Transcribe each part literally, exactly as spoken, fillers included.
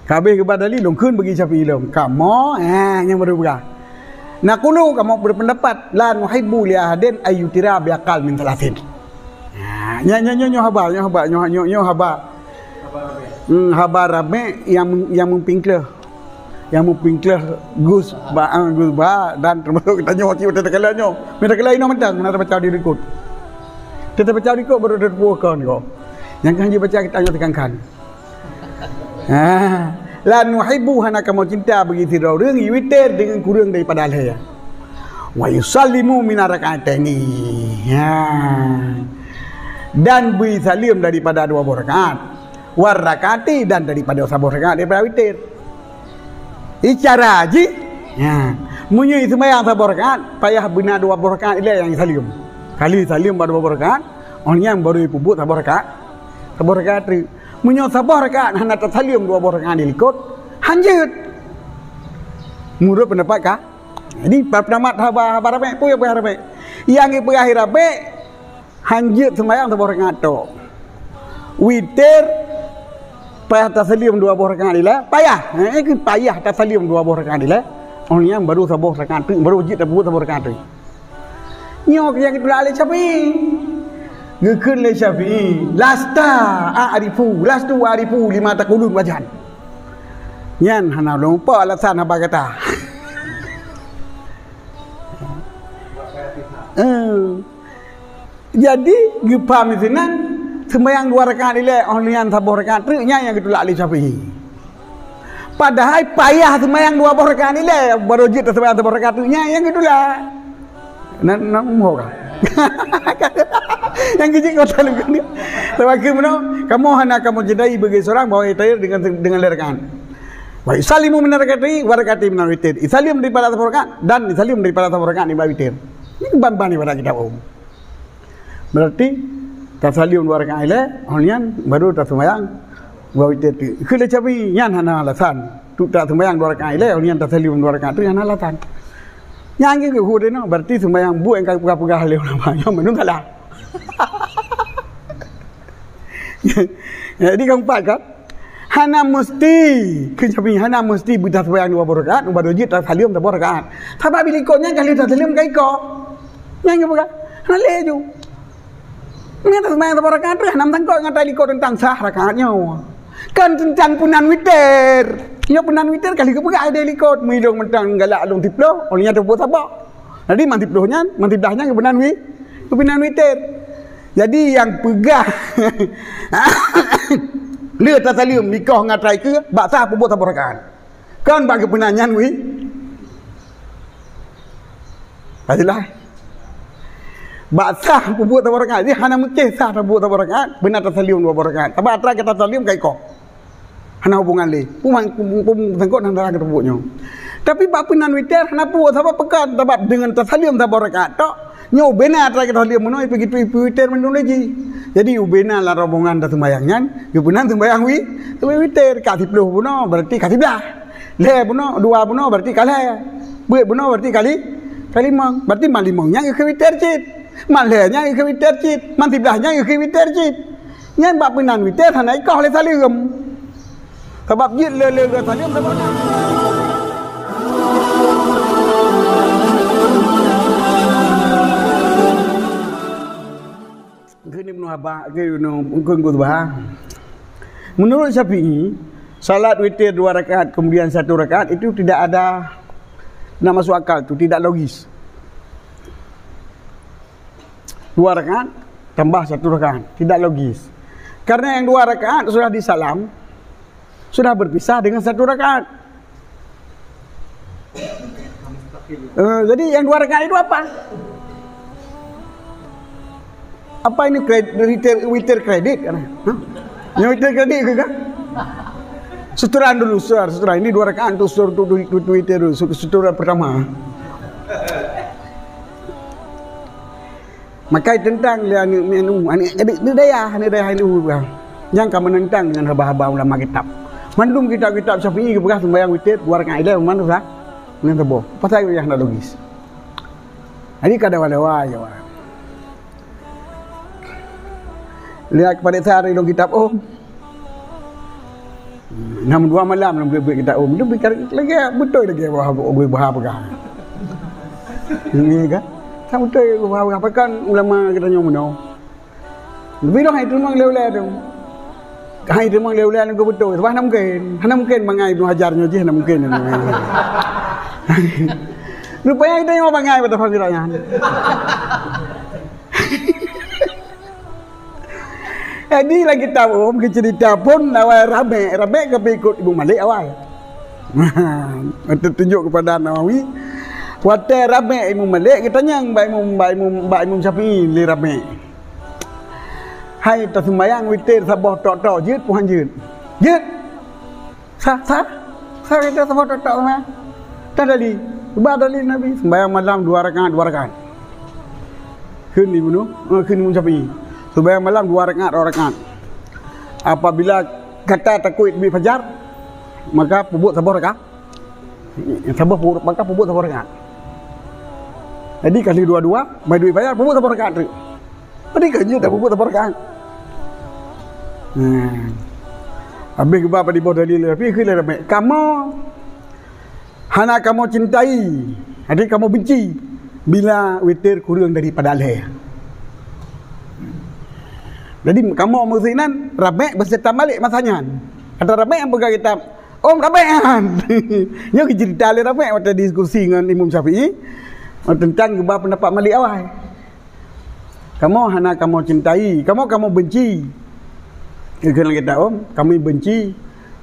Ka habéh geuba dalil, lôn kheun bagi Syafi'i lom. Kamoe, eh, nyang baru peugah. Naqulu, kamoe berpendapat, la nuhibbu li ahadin ayyutira bi aqal min thalathin. Ha, nyoe, nyoe, nyoe, nyoe haba, nyoe haba, nyoe, nyoe, nyoe haba. Hmm, haba ramé nyang, nyang meupingkleuh. Nyang meupingkleuh Gus Ba, ah, Gus Ba dan termasuk geutanyoe cit, teuka lé nyoe. Meutakala inoe mantong, na tabaca di likot. Teuka tabaca di likot baru teupeue kon ko. Nyang ka jibaca geutanyoe teukangkan. Ah, la nuhibbu, hana kamoe cinta bagi sidroe ureuëng yuwiter deungon kureueng daripada lhée. Wa yusallimu mina rak'ataini. Ya. Dan bri saleuem daripada dua boh rakaat. War rak'ati, dan daripada saboh rakaat daripada witer. Icara jih, ya. Meunyoe seumayang saboh rakaat, payah beuna dua boh rakaat ilée nyang saleuem. Kali saleuem bak dua boh rakaat, oh nyang baru ipeubuet saboh rakaat. Saboh rakaat treuk. Meunyoe saboh rakaat hana tasaleuem dua boh rakaat di likot, hanjeuet. Meunurot pendapat ka. Jadi, pendapat haba, haba ramé, peue haba ramé? Nyang ipeugah ramé, hanjeuet seumayang saboh rakaat tok. Witer, payah tasaleuem dua boh rakaat ilée, payah. Eh, payah tasaleuem dua boh rakaat ilée. Oh nyang baru saboh rakaat treuk, baru jeuet tapeubuet saboh rakaat treuk. Nyoe nyang geutulak lé Syafi'i. Geukheun lé Syafi'i, "Lasta a'rifu, lastu a'rifu lima taqulun wajan." Nyan hana lôn po alasan haba gata. Eh. Jadi, geupaham sinan, seumayang dua rakaat ilée, oh nyan saboh rakaat treuk, nyan nyang geutulak lé Syafi'i. Padahai payah seumayang dua boh rakaat ilée, baru jeuet taseumayang saboh rakaat treuk, nyan nyang geutulak. Nan, nan moh ka. Nyang keujiek kota leukeue. Teuwakeu meunoe, kamoe hana kamoe jidai bagi seurang bahwa itayar dengan, dengan lhée rakaat. Wa yusallimu mina rak'ati, wa rak'ati mina witir. Isaleuem daripada saboh rakaat, dan isaleuem daripada saboh rakaat nibak witir. Ini ban-ban ibarat kitab umum. Berarti, tasaleuem dua rakaat ilée, oh nyan baru taseumayang dua witir tu. Keu lé Syafi'i, nyan hana alasan. Tu taseumayang dua rakaat ilée, oh nyan tasaleuem dua rakaat tu, nyan hana alasan. Nyan geukheun inoe, berarti seumayang buet nyang ka peugah-peugah lé ulama, nyan mandum salah. Jadi, keempat kan? Hana meusti, keu Syafi'i, hana meusti beutaseumayang dua boh rakaat, ubak dua jeuet tasaleuem saboh rakaat. Sabab di likot nyan ka lheueh tasaleuem ka iko. Nyan geupeugah, hana lé ju. Nyan taseumayang saboh rakaat, hana meusangkot ngon talikot teuntang sah rakaat nyoe. Kan teuntang peunan witer. Nyoe peunan witer ka lheueh geupeugah di likot, meulong mantong galak lôn siploh, oh nyan tapeubuet saboh. Jadi, man siploh nyan, man siblaih nyan geupeunan wi-, geupeunan witer. Jadi, nyang peugah, le tasaleuem nikoh ngon atra ikeue, bak sah peubuet saboh rakaat. Kon bak geupeunan nyan wi-, pastilah. Bak sah peubuet saboh rakaat, jadi hana mungken sah tabuet saboh rakaat, beuna tasaleuem dua boh rakaat. Sabab atra ka tasaleuem ka iko. Hana hubungan lé. Puma-, pum-, pum-, sangkot hana ka tabuet nyoe. Tapi bak peunan witer hana buet, sabab peugah, sabab deungon tasaleuem saboh rakaat tok, nyoe ubena atra ka tasaleuem meunoe, ipeugah itu, ipeugah witer mandum lé jih. Jadi ubena lam rombongan taseumayang nyan, geupeunan seumayang wi-, seumayang witer. Ka siploh bunoe, berarti ka siblaih. Lhée bunoe, dua bunoe, berarti ka lhée. Peuet bunoe, berarti ka li-, ka limong. Berarti man limong nyan geukheun witer cit. Man lhée nyan geukheun witer cit. Man siblaih nyan geukheun witer cit. Nyan bak peunan witer hana ikoh lé saleuem. Sabab jeuet le-le geusaleuem saboh rakaat. Keuneuk meunoe haba, keuneuk meukeuen khutbah. Menurut Syafi'i, salat witir dua rakaat kemudian satu rakaat itu tidak ada, tidak masuk akal, itu tidak logis. Dua rakaat tambah satu rakaat, tidak logis. Karena yang dua rakaat sudah disalam, sudah berpisah dengan satu rakaat. Eh, jadi yang dua rakaat itu apa? Apa ini kred-, witir, witir kredit kan? Hah? Yang witir kredit ke kan? Setoran dulu, setoran, setoran. Ini dua rakaat untuk setoran, untuk, untuk, untuk witir dulu. Setoran pertama. Makai teuntang lé aneuk miet nu, aneuk gadek, aneuk dayah, aneuk dayah nu peugah. Nyang ka meunentang dengan haba-haba ulama kitab. Mandum kitab-kitab Syafi'i geupeugah sumbayang witir dua rakaat ilée mandum sah. Ngon saboh. Pasal nyang hana logis. Jadi ka dawa-dawa je awak. Lihat kepada saya dari dalam kitab, oh. Nam dua malam lam geubeuet kita um. Itu bikin lagi betul lagi bahasa bahasa pegang. Ini kan? Sama betul bahasa pegang ulama kita nyomono. Lebih dah itu memang lewat tu. Hai tu memang lewat tu betul. Sebab hana mungkin. Hana mungkin bangai Ibnu Hajar nyoe jih, hana mungkin. Rupanya kita nyoe bangai pada fakirnya. Jadi lagi tahu, mungkin cerita pun awai Ramek, Ramek ke ikut Ibu Malik awai. Itu tunjuk kepada Nawawi. Watèe Ramek Ibu Malik, kita nyang bak Imam, bak Imam, bak Imam Syafi'i le Ramek. Hai, taseumayang witir saboh tok-tok, jeuet puhan jeuet. Jeuet. Sah, sah. Sah kita saboh tok-tok sembahyang. Tah dali. Ubah dali Nabi. Sembahyang malam dua rakaat, dua rakaat. Kheun di bunoe, eh, kheun di Imam Syafi'i. Sembahyang malam dua rakaat, dua rakaat. Apabila gata takut terbit fajar, maka peubuet saboh rakaat. Saboh pu-, maka peubuet saboh rakaat. Jadi kali dua-dua, mai terbit fajar, peubuet saboh rakaat teuk. Jadi kan jeuet dah peubuet saboh rakaat. Hmm. Habis geuba padum boh dalil, tapi kheun lé Ramek, kamoe hana kamoe cintai, arti kamoe benci bila witir kureueng daripada lhèe. Jadi kamoe meusinan Ramek beuseutan balek masa nyan. Kata Ramek nyang peugah kitab, "Om Ramek nyan." Nyoe geucerita lé Ramek watèe diskusi ngon Imam Syafi'i tentang geuba pendapat Malik awai. Kamoe hana kamoe cintai, kamoe kamoe benci. Keukeuen kitab um, kami benci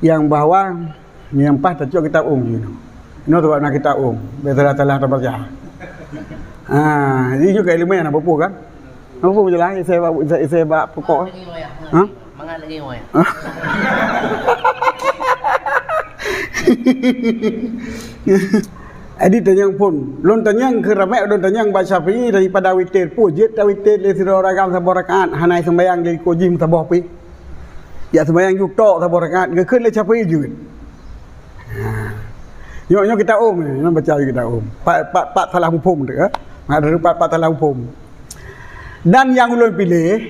nyang bahwa nyang paih tacok kitab um jinoe. Inoe sabab na kitab um, biasalah talah tabaca. Ah, jadi nyoe ka ilmu nyang na peue kan? Apa pun jelas, saya bak, saya, saya bak pokok. Ha? Mangat lagi, Wan. Jadi tanyong phon. Lôn tanyong keu Ramek, lôn tanyong bak Syafi'i daripada witir. Peue jeuet tawitir lé sidroe agam saboh rakaat, hana seumayang lé likot jih meusaboh pih. Jak seumayang jutok saboh rakaat, geukheun lé Syafi'i jeuet. Ha. Nyoe, nyoe kitab um, nyoe baca kitab um. Pat, pat, pat salah muphom tu, eh. Mak ada pat, pat salah muphom. Dan nyang ulôn piléh,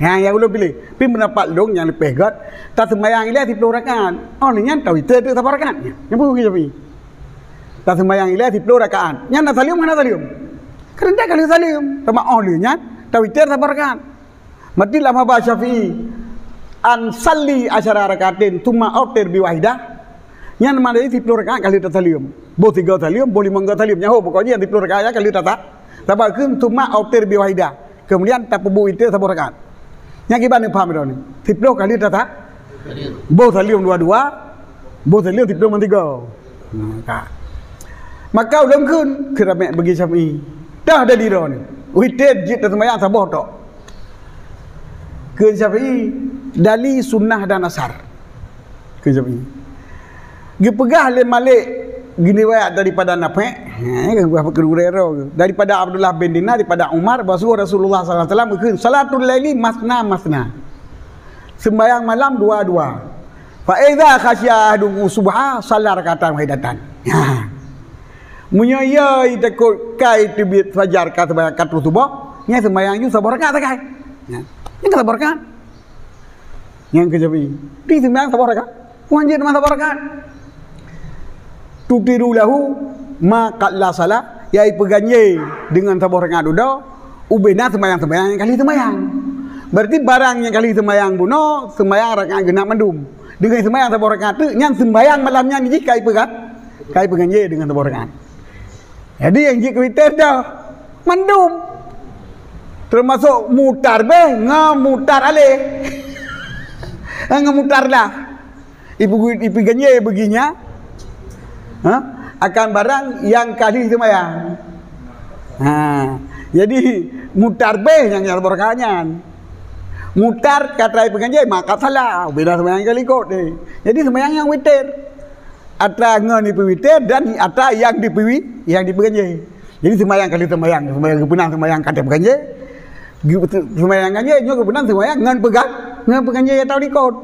ha, nyang ulôn piléh, pi pendapat lôn nyang leupeh gét, taseumayang ilée siplôh rakaat. Oh, lheueh nyan tawitir teuk saboh rakaat. Nyan peue geujaweub? Taseumayang ilée siplôh rakaat. Nyan na saleuem hana saleuem? Keureuntang ka lheueh saleuem. Teuma oh lheueh nyan tawitir saboh rakaat. Mati lam haba Syafi'i, "An salli asyara rakaatin tsumma autir bi wahidah." Nyan makna siplôh rakaat ka lheueh tasaleuem. Boh tiga saleuem, boh limong saleuem. Nyan ho pokoknya siplôh rakaat ka lheueh tata. Sabab kheun tsumma autir bi wahidah. Kemudian tapeubuet witir saboh rakaat. Nyan kiban paham droeneuh. Siplôh ka lheueh tata. Boh saleuem dua-dua, boh saleuem siplôh meunan tiga. Nah, ka. Maka ulôn kheun, kheun Ramek bagi Syafi'i. Dah dari droeneuh. Witir jeuet taseumayang saboh tok. Kheun Syafi'i, dali sunnah dan asar. Kheun Syafi'i. Geupeugah lé Malik, geuriwayat daripada Nafi', ha, geupeugah gurée droe, daripada Abdullah bin Dinar, daripada Umar, bahwa Rasulullah sallallahu alaihi wasallam geukheun, "Salatul laili masna masna." Sembahyang malam dua-dua. "Fa idza khasya ahadukum subha, shalla rak'atan wahidatan." Ha. Meunyoe ia takot kai teubiet fajar ka sembahyang ka troh suboh, nyan sembahyang ju saboh rakaat sagai. Nyan, nyan ka saboh rakaat. Nyang keu Syafi'i, di sembahyang saboh rakaat. Wajéb teuma saboh rakaat. Tutiru lahu ma qalla salah, yaitu peuganjé deungon saboh rakaat dudoe, ubena sembahyang-sembahyang nyang ka lheueh sembahyang. Berarti barang nyang ka lheueh sembahyang bunoe, sembahyang rakaat genap mandum. Deungon sembahyang saboh rakaat teuk, nyan sembahyang malam nyan jih ka ipeuga-, ka ipeuganjé deungon saboh rakaat. Jadi nyang jeuet keu witir dah mandum. Teumasok mutar beh ngon mutar aleh. Ngon mutar lah. Ibu, ibu ganjil begini, ha? Akan barang nyang ka lheueh sembahyang. Ha. Jadi mutar beh nyang, nyang saboh rakaat nyan. Mutar ka atra ibu ganjil, maka salah. Beda sembahyang ka likot deh. Jadi sembahyang nyang witir. Atra ngon dipeuwitir dan atra nyang dipeuwi-, nyang dipeuganjil. Jadi sembahyang ka lheueh sembahyang, sembahyang geupeunang sembahyang ka teupeue ganjil. Geu-, sembahyang ganjil, nyoe geupeunang sembahyang ngon peuga-, ngon peuganjil atau likot.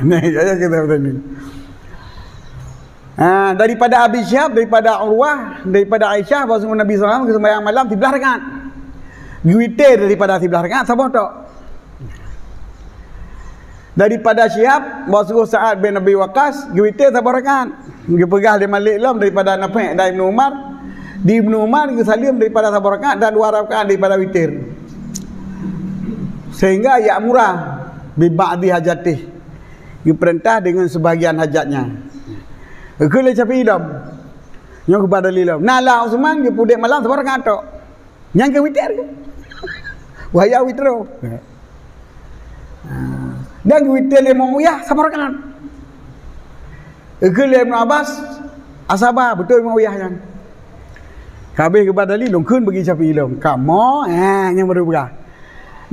Nah, ya, ya, kita betul ni. Ah, daripada Abi Syihab, daripada Urwah, daripada Aisyah, bahwa Nabi sallallahu alaihi wasallam sembahyang malam siblaih rakaat. Geuwitir daripada siblaih rakaat saboh tok. Daripada Syihab, bak suruh Sa'ad bin Abi Waqqas, geuwitir saboh rakaat. Geupeugah lé Malik lom daripada Nafi' dan Ibnu Umar. Di Ibnu Umar geusaleuem daripada saboh rakaat dan dua rakaat daripada witir. Sehingga ya'mura bi ba'di hajatih. Geupeurintah deungon sebahagian hajatnya. Geukheun lé Syafi'i lom. Nyoe geuba dalil lom. Na lam Utsman geupeudeh malam saboh rakaat tok. Nyang keu witir. Wahai witir. Ha. Dan geuwitir lé Muawiyah saboh rakaat. Geukheun lé Ibnu Abbas, asaba, beutôi Muawiyah nyan. Ka habéh geuba dalil, lôn kheun bagi Syafi'i lom. Kamoe, ha, nyang baru peugah.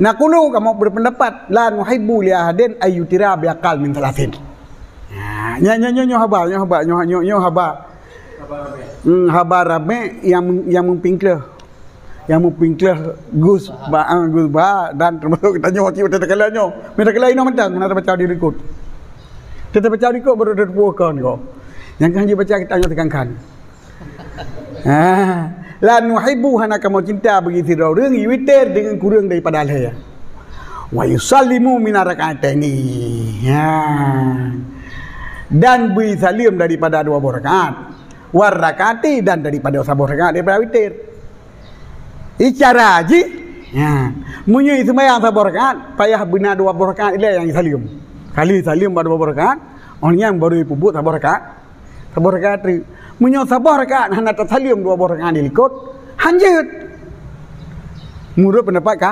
Naqulu, kamoe berpendapat, la nuhibbu li ahadin ay yutira bi aqal min thalathin. Ha, nyoe, nyoe, nyoe, nyoe haba, nyoe haba, nyoe, nyoe, nyoe haba. Hmm, haba ramé nyang, nyang meupingkleuh. Nyang meupingkleuh Gus Ba, ah, Gus Ba dan teumasuk geutanyoe cit, watèe takalon nyoe. Meutakala inoe mantong, hana tabaca di likot. Teuta baca di likot baru teupeue kon ko. Nyang ka jibaca geutanyoe teukangkan. Ah, la nuhibbu, hana kamoe cinta bagi sidroe ureueng witir deungon kureueng daripada lhèe. Wa yusallimu mina rak'ataini. Ya. Dan bri saleuem daripada dua boh rakaat. War rak'ati, dan daripada saboh rakaat daripada witir. Icara jih, ya. Meunyoe seumayang saboh rakaat, payah beuna dua boh rakaat ilèe nyang saleuem. Kali saleuem bak dua boh rakaat, oh nyan baru ipeubuet saboh rakaat. Saboh rakaat teuk. Meunyoe saboh rakaat hana tasaleuem dua boh rakaat di likot, hanjeuet. Meunurot peundapat ka?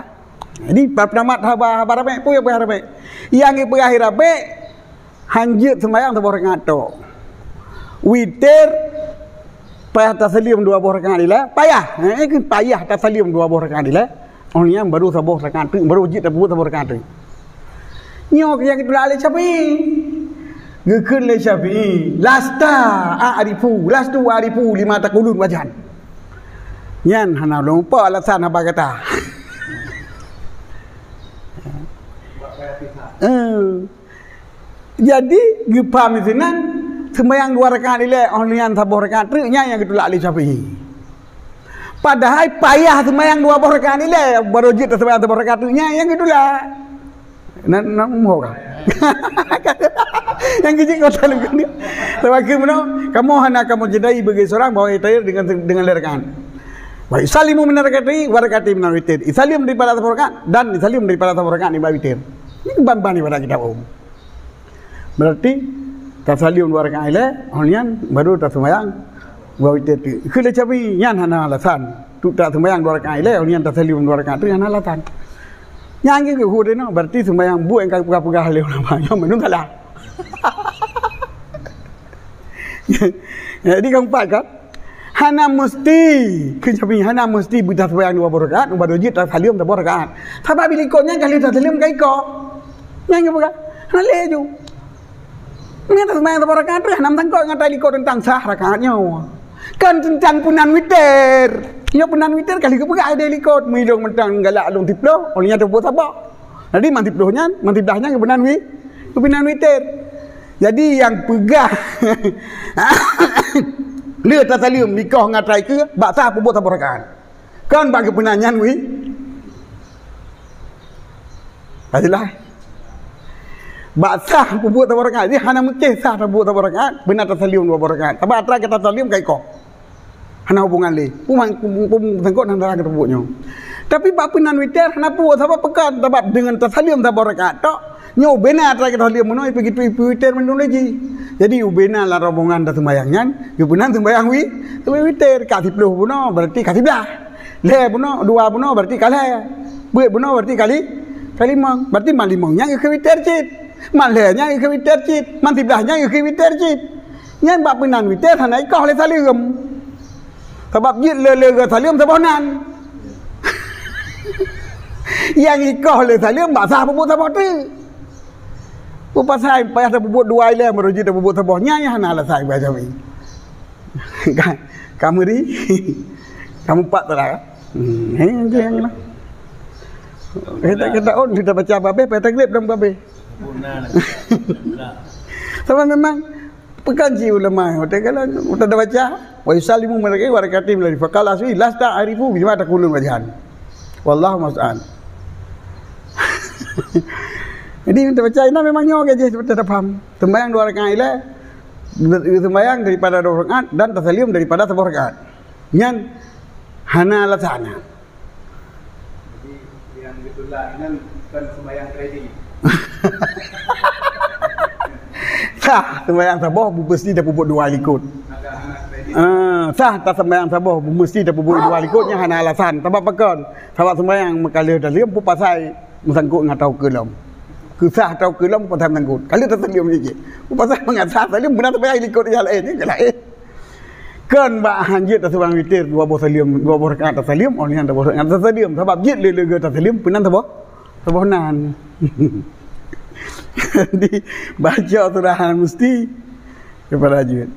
Jadi, pa-, peundapat haba, haba ramé, peue haba ramé? Nyang geupeugah ramé, hanjeuet seumayang saboh rakaat tok. Witir, payah tasaleuem dua boh rakaat ilèe, payah. Eh, kan payah tasaleuem dua boh rakaat ilèe. Oh, nyan baru saboh rakaat teuk, baru jeuet tapeubuet saboh rakaat teuk. Nyoe nyang geutulak lé Syafi'i. Geukheun lé Syafi'i, "Lasta a'rifu, lastu a'rifu lima taqulun wajhan." Nyan hana lôn lupa alasan haba gata. Eh. Jadi, geupaham sinan, seumayang dua rakaat ilèe, oh nyan saboh rakaat teuk, nyan nyang geutulak lé Syafi'i. Padahai payah seumayang dua boh rakaat ilèe, baru jeuet taseumayang saboh rakaat teuk, nyan nyang geutulak. Na, na, muho ka? Nyang geujeuet kota leukeue ni. Sabab keu meunoe, kamoe hana kamoe jidai bagi seurang bahwa itayar dengan, dengan lhèe rakaat. Wa yusallimu mina rak'ati, wa rak'ati mina witir. Isaleuem daripada saboh rakaat dan isaleuem daripada saboh rakaat nibak witir. Ini ban-ban ibarat kitab umum. Berarti tasaleuem dua rakaat ilèe, oh nyan baru taseumayang dua witir teuk. Keu lé Syafi'i nyan hana alasan. Tuk taseumayang dua rakaat ilèe, oh nyan tasaleuem dua rakaat teuk hana alasan. Nyan geuh hu deh no, berarti seumayang buet nyang ka peugah-peugah lé ulama nyoe mandum salah. Jadi keempat kan? Hana meusti, keu Syafi'i hana meusti beuta seumayang dua boh rakaat, ubak dua jeuet tasaleuem saboh rakaat. Sabab di likot nyan ka lheueh tasaleuem ka iko. Nyan geupeugah, hana lé ju. Nyan taseumayang saboh rakaat, hana meusangkot ngon talikot teuntang sah rakaat nyoe. Kan teuntang peunan witir. Nyoe peunan witir ka lheueh geupeugah di likot, meulôn mantong galak lôn siploh, oh nyan tapeubuet saboh. Jadi man siploh nyan, man siblaih nyan geupenan wi-, geupenan witir. Jadi nyang peugah lheueh tasaleuem nikoh ngon atra ikeue, bak sah peubuet saboh rakaat. Kon bak geupenan nyan wi-, Ka jeulaih. Bak sah peubuet saboh rakaat, jadi hana mungken sah tapeubuet saboh rakaat, beuna tasaleuem dua boh rakaat. Sabab atra ka tasaleuem ka iko. Hana hubungan lé. Puma-, pum-, pum-, sangkot hana atra ka tapeubuet nyoe. Tapi bak peunan witir hana peubuet sabab peue kan, sabab deungon tasaleuem saboh rakaat tok, nyoe ubena atra ka tasaleuem meunoe, ipeugah itu ipeue witir mandum lé jih. Jadi ubena lam rombongan taseumayang nyan, geupeunan seumayang wi-, seumayang witir, ka siploh bunoe, berarti ka siblaih. Lhèe bunoe, dua bunoe, berarti ka lhèe. Peuet bunoe, berarti ka li-, ka limong. Berarti man limong nyan geukheun witir cit. Man lhèe nyan geukheun witir cit. Man siblaih nyan geukheun witir cit. Nyan bak peunan witir hana ikoh lé saleuem. Sabab jeuet lé, lé saleuem saboh nan. Nyang ikoh lé saleuem bak sah peubuet saboh teuk. Peue pasai payah tapeubuet dua ilèe, meureuji tapeubuet saboh. Nyan nyang hana alasan bak Syafi'i. Ka, ka meuri. Ka meupat tu lah. Hmm, eh, tu nyang lah. Kita, kita on, kita baca babeh, kita grip dalam babeh. Sama memang pekan ji ulama, kita kalau, kita dah baca, wa yusallimu mereka wa rakatim lagi. Faqala asli, lasta arifu, bima taqulun wajhan. Wallahu musta'an. Jadi, mita baca inan memang nyoe ka jih, seperti tapaham. Sembahyang dua rakaat ilée, sembahyang daripada dua rakaat dan tasalium daripada saboh rakaat. Nyan hana alasan. Jadi, yang betulah inan bukan sembahyang trading. Sah sembahyang saboh, mesti tapeubuet dua likot. Agak hana trading. Ah, sah tasembahyang saboh, mesti tapeubuet dua likot, nyan hana alasan. Sabab pakon? Sabab sembahyang meukaleuh tasalium, peue pasai meusangkot ngon taukeulom. Keusah taukeulom peue pasai meusangkot. Kaleuh tasalium sikit. Peue pasai meungasah tasalium, beuna sembahyang likot nyang laén, nyang laén. Kon bak hanjeuet taseumbahyang witir, dua boh salium, dua boh rakaat tasalium, oh nyan dua boh rakaat tasalium. Sabab jeuet lé leuga tasalium, peunan saboh, saboh nan. Jadi, baca surah Al-Musti daripada jeuet.